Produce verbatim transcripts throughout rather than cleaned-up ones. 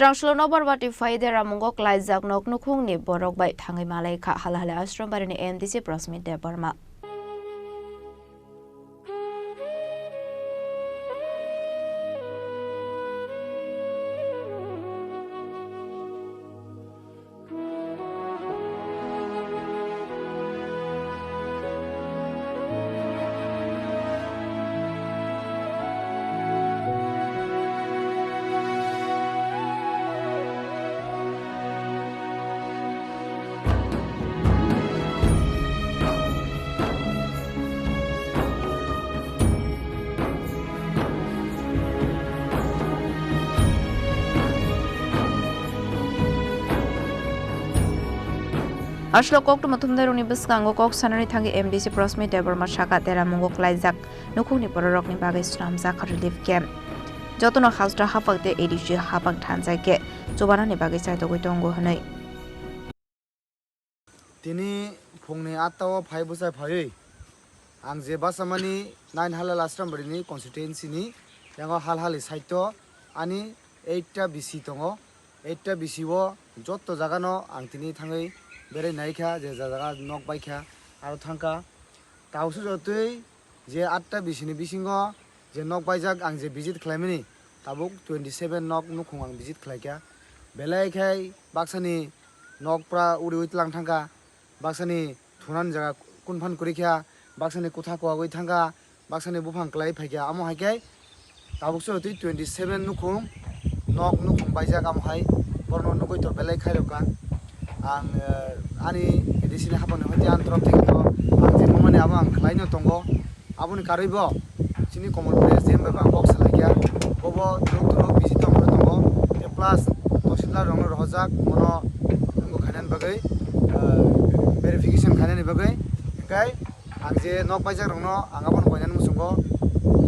Twrangsulo no Barbati phai deramungo klaijak nok nukhungni borok bai thangwi malai kha Halhali Ashram barini M D C Prasmit Debbarma. Aswk koktwma thumnairokni bwskango kok sanani thangwi M D C Prasmit Debbarma saka deramungo klaijak nukhungni bororokni bagwi swnamjak relief camp. Jotono hasteo haphang tei A D C haphang thansa khe chubanani bagwi chaitogwi tongo hwnwi. Tini phungni atta o phai bwsai phaiwi ang je bachamani nine Halhali Ashram barini constituency ni yango Halhali side o ani eight ta B C tongo. Eight ta B C o joto jaga no ang tini thangwi berai naikha, je jaga nok baikha aro thangkha. Tabukso jotoi je atta B C ni bisingo je nok baijak ang je visit khlaimani, tabuk twenty seven nok nukhung ang visit khlaikha. Belai khai baksani nok pura uriui tlang thangkha, baksani thunani jaga kunphan kwrwikha, baksani kutha kuagwi thangkha, baksani buphang kwlai phaikha. Amo hai khe tabukso twi twenty seven nukhung nok nukhung baijak, amo hai borokno nugwi to belai khairokha. Ang, eh, ani A D C ni haphangni hoti ang torop theke to ang je nukmani abo ang khlaino tongo. Aboni karwi bo chini Komolpur S D M bai bo ang kok salaikha. Bobo duro duro busy tongwi tongo. Tei plus tahsildar rokno rohorjak, bono wngkha khainani bagwi, eh, verification khainani bagwi. Hwnkhe ang je nok baijak rokno ang abono koinani muchungo.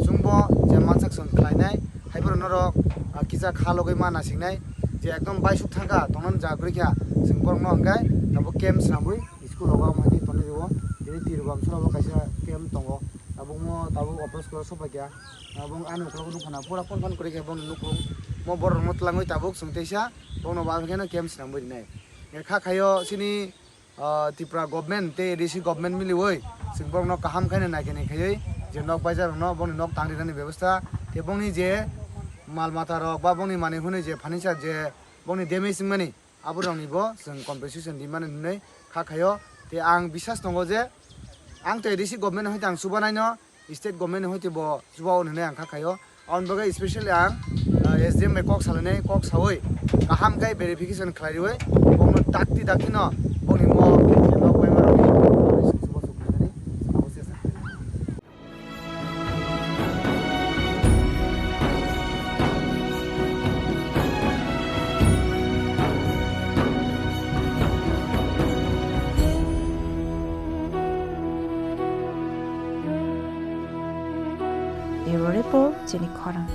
Chwngbo je mansak chwng khlainai, haiphano norok, ah, kisa kha logwi ma nasingnai. Je ekdom baisuk thangkha, tongnani jaga kwrwikha, chwng borokno hwnkhe tabuk camp swnamwi school rogo amo hai khe tonwi rwo. Tini Tirobam sora bo kaisa camp tongo. Tabukmo tabuk office o sopaikha. Abo ani ukhulok nukha na pura phone phone kwrwi khe boni nukhung. Mo borok rokno twlangwi tabuk chwng teisa bokno ba khe no camp swnamwi rinai. Kha khaio chini, ah, Tripura government tei A D C government miliwi chwng borokno kaham khaino naikhe naikhaiwi je nok baijak rokno boni nok tang rinani bebostha tei bongni je mal mata rok ba bongni manwi hwnwi je furniture je bongni damage wngmani, aborokni bo chwng compensation rimani hwnwi kha khaio. Tei ang bisas tongo je ang tei A D C government hoi tang chubanai no, state government hoi tei bo chubao hwnwi ang kha khaio. Aboni bagwi specially ang, ah, S D M bai kok salainai, kok saui kaham khe verification khlai riui bokno dakti dakti no bongni mo je nok paima rokni compensation chubachu khlainani abo se sa. Bureau Report, Chini Khorang.